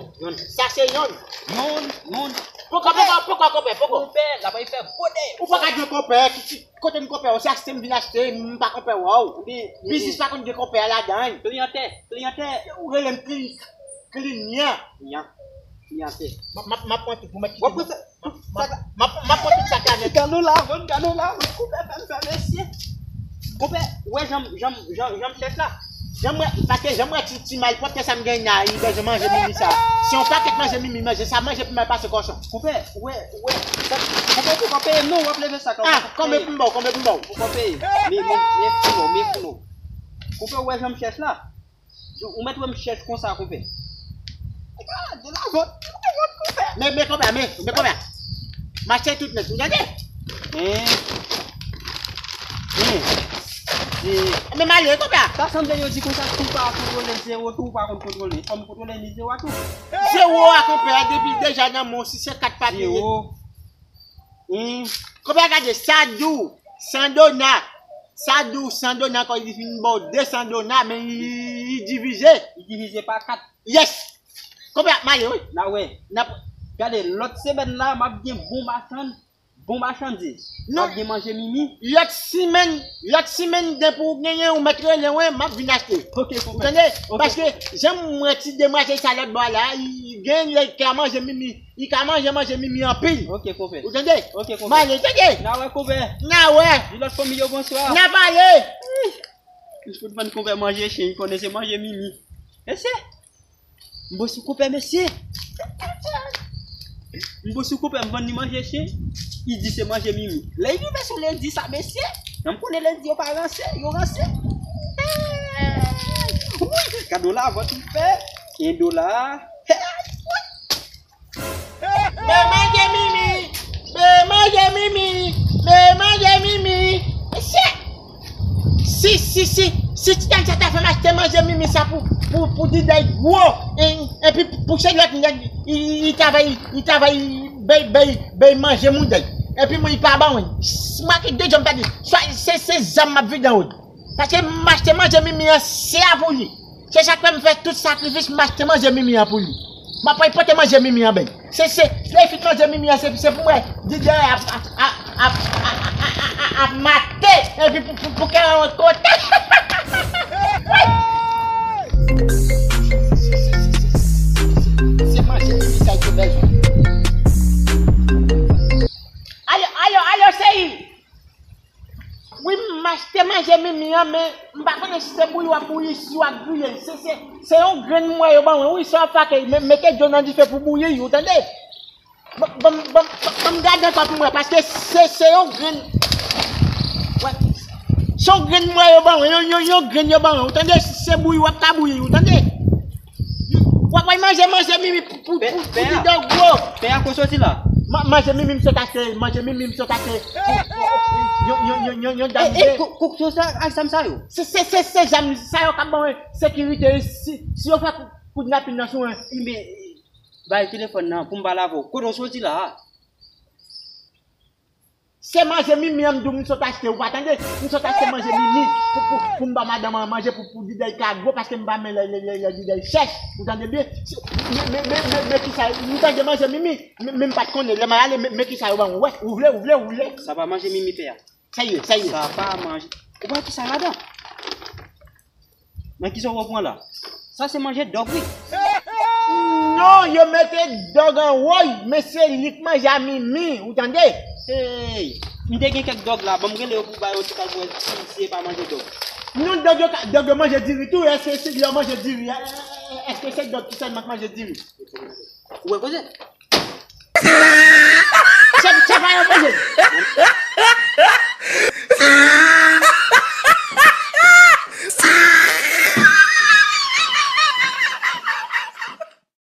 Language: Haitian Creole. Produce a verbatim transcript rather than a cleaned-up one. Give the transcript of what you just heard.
Yonn, yonn. Sa se yonn. Yonn, yonn. Poko, poko, poko, konpè, poko. Konpè, la bay fè bonè. Ou pa ka gen konpè, ki, ki, kote m konpè, ou se achte m vin achte, m pa konpè, waw. Biznis pa konn gen konpè ladan. Kliyantè, kliyantè. Ou rele m kli-, klinyan. Klinyan. Klinyan se. M ap, m ap, m ap pran tout pou mèt kite. W ap pran sa, m ap, m ap, m ap, m ap pran tout sa k la nèt. Gade w la, vòt, gade w la, vòt, konpè fè m fè mesye. Konpè, ou wè jan m, jan m, jan m, jan m chèch la. Jan m wè, paske jan m wè ti, ti malpwòpte sa m gen la, li bezwen manje mimi sa. Se yon pakèt manje mimi, manje sa, manje pi mal pase kòchon. Konpè, ou wè, ou wè, sa, konpè, ou poko peye m non, w ap leve sa, konpè. Ah, konbyen pou m ba w, konbyen pou m ba w? Ou poko peye. Men, men, men fou non, men fou non. Konpè, ou wè jan m chèch la? Ou mèt wè m chèch konsa, konpè. Gade, lavòt, lavòt, konpè. Men, men, konpè, men, men, konpè. M achte tout nèt, ou tande? Hein? Hein? Men m ale, konpè. Sa sanble yo di konsa, si w pa kontwole zewo tou, ou pa konn kontwole. Fò m kontwole ni zewo a tou. Zewo a, konpè, depi deja nan men w, si se kat papye. Zewo. Hmm. Konpè, gade, sa di w san dona. Sa di w san dona, kò li fin ba w de san dona, men li, li divize. Li divize pa kat. Yes! Konpè, m ale, wi. N a wè. N ap gade, lòt semèn la, m ap gen bon machann, bon machandiz. M ap gen manje mimi. Lòt semèn, lòt semèn, depi w genyen, ou mèt rele mwen, m ap vin achte. Ok, konpè. Ou tande? Ok. Paske, jan m wè ti demwazèl sa lòt bò la, li gen lè l ka manje mimi. Li ka manje, manje mimi anpil. Ok, konpè. Ou tande? Ok, konpè. M ale, tande? N a wè, konpè. N a wè. Di lòt fanmi yo bonswa. N a pale. M fout vann konpè manje chen, li konnen se manje mimi. Mesye. M bo sou konpè, mesye. M bo sou konpè, m vann li manje chen. Li di se manje mimi. Lè li rive sou lendi sa, mesye. Jan m konnen lendi yo pa ranse, yo ranse. Wi, gade w la, vòt ou fè. En dola. Hey, wi. Men manje mimi, men manje mimi, men manje mimi. Mesye, si, si, si, si ti nèg sa ta fè m achte manje mimi sa pou, pou, pou di dèy gwo, e, epi pou se lòt nèg, li, li, li travay, li travay, bay, bay, bay manje moun dèy. Epi mwen, li pa ban mwen. M ap kite de djòb pèdi. Swa se, se zam m ap vide an wòd. Paske m achte manje mimi an, se a pou li. Se sa k fè m fè tout sakrifis, m achte manje mimi an pou li. M ap al pote manje mimi an bay. Se, se, se fit manje mimi an, se, se pou mwen. Didye ap, ap, ap mate. Epi pou, pou, pou kè an kote. Se manje mimi sa yo bezwen. Alo, alo, alo, cheri. Wi, m achte manje mimi an, men m pa konnen si se bouyi w ap bouyi, si w ap griye l. Se, se, se yon grenn mwen yo ban mwen. Wi, sa w ap fè, men, mete dlo nan dife pou bouyi, ou tande? Ban, ban, ban, ban, ban m gade ankò pou mwen, paske se, se yon grenn, wè, se yon grenn mwen yo ban mwen, yon, yon, yon grenn yo ban mwen, ou tande? Si se bouyi w ap ka bouyi, ou tande? W ap al manje, manje mimi pou, pou, pou, pou didon gwo. Pen a ko soti la? Ma-, manje mimi m sot achte, manje mimi m sot achte. Yon, yon, yon, yon, yon dam de. E, e, ko, ko, ko sa, ak zam sa yo? Se, se, se, se zam sa yo k ap ban mwen sekirite. Si, si yo fè kou, koudnapin nan sou mwen. Men, bay telefòn nan pou m pale avè w. Kote w soti la a? Se manje Mimi an m di w m sot achte, ou pa tande? M sot achte manje Mimi pou, pou, pou m ba madanm an manje pou, pou didèy ka gwo, paske m pa renmen lè, lè, lè, lè didèy chèch. Ou tande byen? Se, men, men, men, men, men kisa, m tande manje Mimi, men, men m pa t konnen. Lè m al ale, men, men kisa yo ban m. Ou wè, ou vle, ou vle, ou vle. Sa pa manje Mimi fè a. Sa ye, sa ye. Sa pa manje. Ou pa wè kisa ladan? Nan kisa w pran la? Sa se manje dòg, wi. Non, yo mete dòg anwo l, men se li k manje a Mimi, ou tande? Hey, m te gen kèk dòg la, ban m rele yo pou ba yo ti kal pou wè si, si se pa manje dòg. Non, dòg yo ka, dòg yo manje diri tou, èske se lè yo manje diri, èske se dòg ki sèlman k manje diri? Ou wè koze? Se, se pa yo manje.